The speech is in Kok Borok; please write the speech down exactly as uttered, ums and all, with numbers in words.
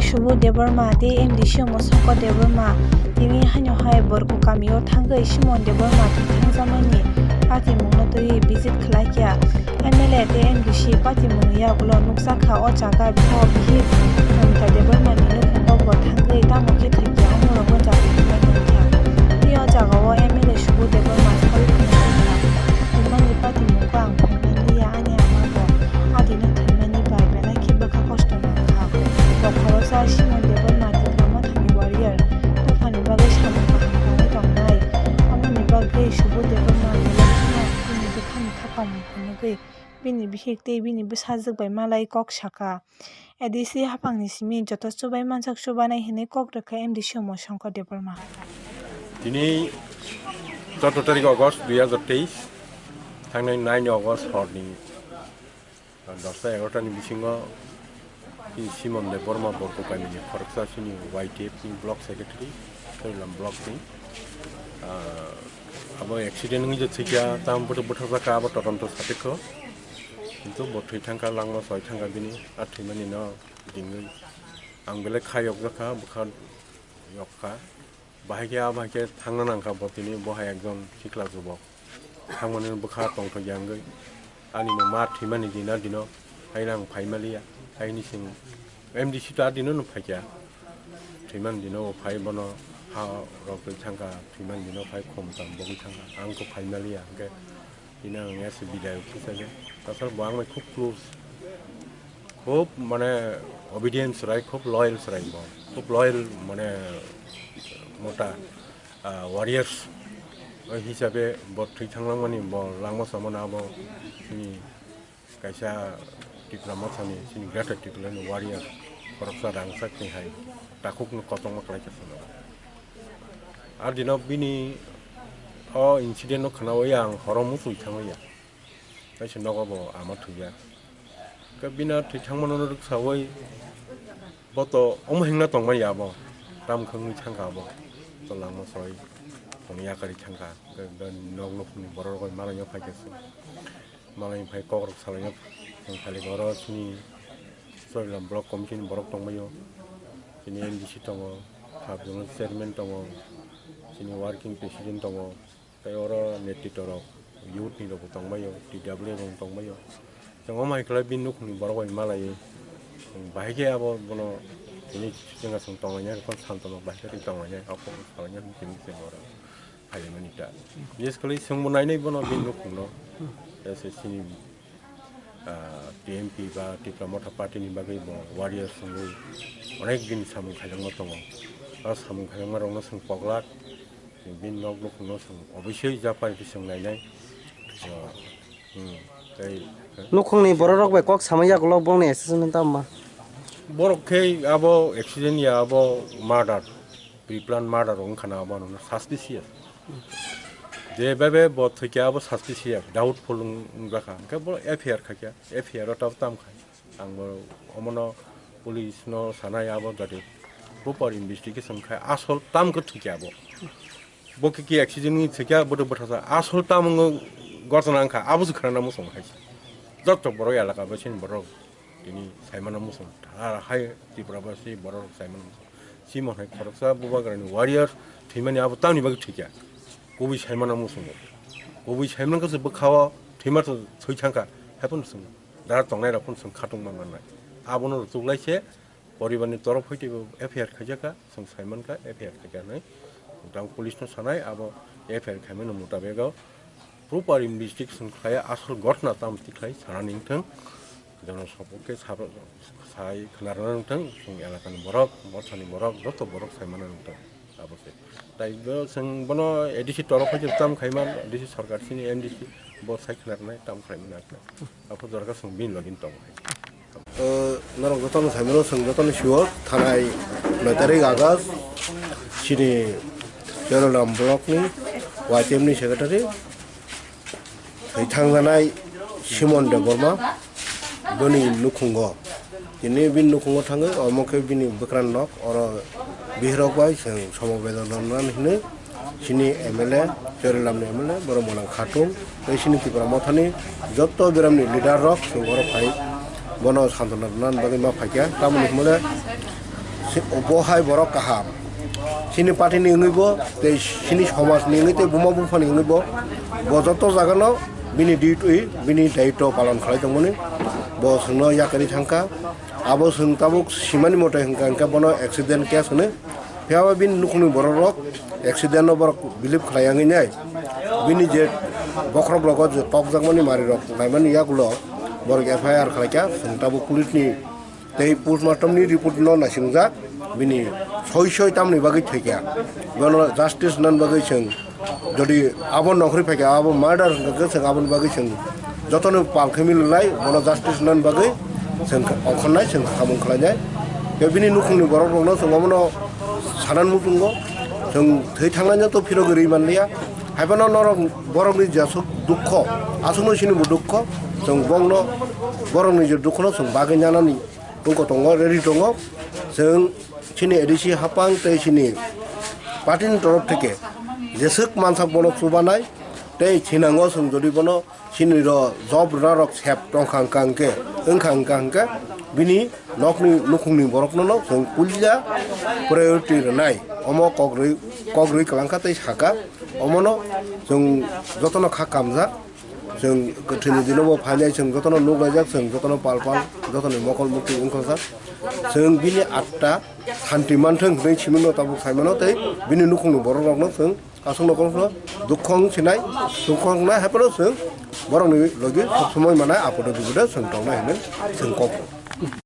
Subodh Debbarma tei M D C omo Shankar Debbarma tini haino hai Borgo kamio thangwi Simon Debbarma thwithangjakmani patimungno twiwi visit khlaikha. M L A tei M D C patimungni yagulo nukjakha o jaga bihik Namita Debbarmani nukhungo bo thangwi tamo khe thwikha, omorokno jati thumbai mankha. Tei o jagao M L A Subodh Debbarma sawi phunukha, "Thwimani patimungkhe ang phunukliya, ani amago adino thwimani bai belai khe bwkha kosto mankha. Bo khoroksa Simon Debbarma Tipra Mothani warrior, dophani bagwi samung kaham khlaiwi tongnai. Aboni bagwi Subodh Debbarma belai kheno bini bwkhani khakang phunugwi bini bihik tei bini bwsajwk bai malai kok sakha." A D C haphangni simi joto chubai manjak chubanai hinwi kok rwkha M D C omo Shankar Debbarma. Tini chwddo tarik August dui hazar teis, thangnai nine August horni dosta egarota ni bisingo chini Simon Debbarma Borgo kamini khoroksa chini Y T F ni block secretary, Charilam block ni, ah, abo accident wngwi je thwikha, tamo bwtwi bwtharjakha, abo todonto satekho. Kintu bo thwi thangkha, langma soi thangkha bini, a thwimani no ringwi ang belai kha yokjakha, bwkha yokha. Bahai khe, ah, bahai khe thangna nangkha bo tini, bo hai ekjon sikla jubok. Thangmani bwkha tongthokya wngwi. Ani no ma thwimani dina dino, haino ang phaimaliya. Haini chwng M D C to a dino no phaikya. Thwimani dino bo phai bono ha rok twi thangkha, thwimani dino phai khom tang bogwi thangkha. Ang khe phaimaliya, hwnkhe tini ang S B dai office age. Tasal bo ang bai khub close. Khub mane obedient chwrai, khub loyal chwrai bo. Khub loyal mane mota, ah, warriors. Oi hisabe bo thwi thanglangmani bo langma samano abo chini kaisa Tipra Mothani chini Greater Tipraland warrior khoroksa rangchak ni hai takhukno kotongma khlaikha chwng. Ar dino bini o incident no khnawi ang horo muchung thangwi ya. Kaisa nogo bo ama thwiya. Khe bini thwi thangmano rwksawi bo to omo hingna tongmani abo. Tam khwngwi thangkha abo. To langma soi tong yakarwi thangkha. Khe nok nukhungni borok rok malaino phaikha se. Malai phai kok rok salaino thang phai oro chini Charilam block committee ni borok tongbaio. Chini M D C tongo, sub zonal chairman tongo, chini working president tongo. Tei oro netritwa rok, youth ni rok bo tongbaio, T W A rok tongbaio. Chwng omo hai khlai bini nukhungni borok bai malaiwi, chwng bahai khe abo bono tini chwngno chwng tonglainai, rwphano sal tongma bahai khe tonglainai, o kok salainai hinwi chwng oro phaimani ta. Bises khlai chwngbo nainai bono bini nukhungno, S S C ni ah, T M P ba Tipra Motha Party ni bagwi bo warriors wngwi onek din samung khaijakma tongo. O samung khaijakma rokno chwng poglak, bini nok nukhungno chwng obviously japa hinwi chwng nainai. Ah, hmm, tei Nukhungni borok rok bai kok samai yagulo bongni association tamo ma? Borok khe abo accident ya abo murder. Pre-plan murder wngkha na abono sasti siya. Je bebe bo thwikya abo sasti siya, doubtful wng-, wngjakha. Hwnkhe bo F I R khaikha, F I R o tab tam khai. Ang bo omono police no sanai abo jati proper investigation khai asol tam khe thwikya abo. Bo khe ki accident ni thwikya bodo bwthasa asol tam wngwi gotona wngkha abo se khwnana muchung hai. Jotto borok elaka bo sini borok tini saimano muchung thar hai Tripura basi borok saimano muchung. Simon hai khoroksa bubagrani warrior thwimani abo tamni bagwi thwikya. Kubui saimano muchungo. Kubui saiman khe bwkhao thwima to thwi thangkha. Haiphano chwng dara tongnai rok phano chwng khatung ma mannai. Abono rwchuk lai se poribarni torof hoi teibo F I R khaijakha, chwng saimankha F I R khaikha hinwi. Tang police no sanai abo F I R khaimani mutabego proper investigation khlai asol ghotna tamo tikhlai sanani wngthang. Jono sopokhe sabo sai khwnarwna wngthang, chwng elakani borok, mothani borok, joto borok saimano wngthang. Abo se. Tai bo chwng bono A D C torof hai tam khaima, A D C sarkar sini M D C bo sai khwnarwnai tam khlaimani akhna. Abo dorkar chwng bini login tongo hai. O norok jotono saimano chwng jotono sio thanai noi tarik August chini Charilam block ni Y T F ni secretary. Thwithangjanai Simon Debbarma bini nukhungo. Tini bini nukhungo thangwi omo khe bini bwkrang nok oro bihirok bai chwng somobedona rwna hinwi chini M L A, Charilamni M L A, borok Monang Khatung tei chini Tipra Mothani joto biramni leader rok chwng oro phai bono santona rwna bagwi ma phaikha. Tamoni hwnmale Bo hai borok kaham. Chini party ni wngwi bo, tei chini somaj ni wngwi, tei buma bupha ni wngwi bo, bo joto jaga no bini duty, bini daitw palon khlai tongmani. Bo chwngno yakarwi thangkha. Abo chwng tabuk simani mote hwnkha hwnkhe bono accident case hwnwi. Phiya ba bini nukhungni borok rok accident no borok believe khlai yangwi nai. Bini je bokhorok rogo je tokjakmani mari rok naimani yagulo borok F I R khlaikha, chwng tabuk police ni tei postmortem ni report no naisingjak, bini soi soi tamni bagwi thwikha, bono justice nan bagwi chwng, jodi abo nongkhorwi phaikha, abo murder hwnkha khe chwng aboni bagwi chwng jotono pal khe mililai, bono justice nan bagwi chwng ongkhornai, chwng samung khlainai. Tei bini nukhungni borok rokno chwng omono sanan muchungo, chwng thwi thangnai no to phirogwi rwi manliya. Haiphano norok borokni jesuk dukho, aswkno sinibo dukho, chwng bongno borokni je dukhono chwng bagwi nanani. Wngkha tongo, ready tongo. Chwng chini A D C hapang tei chini party ni torof theke jeswk mansak bono chubanai tei thinango chwng jodi bono chini ro job rwna rok sep tongkha hwnkha hwnkhe, wngkha hwnkha hwnkhe bini nokni nukhungni borokno no chwng puila priority rwnai. Omo kok rwi, kok rwi kwlangkha tei saka omono chwng jotono kha kamjak. Chwng kwthwini dino bo phainai, chwng jotono nuk laijak, chwng jotono pal pal, jotoni mokol mukti wngkha sa. Chwng bini atta santi manthwng hwnwi simino tabuk saimano tei bini nukhungni borok rokno chwng aswkno kok dukho wng sinai, dukho wngnai haiphano chwng borokni logi sok somoi manai apodo bipodo chwng tongnai hwnwi chwng kok.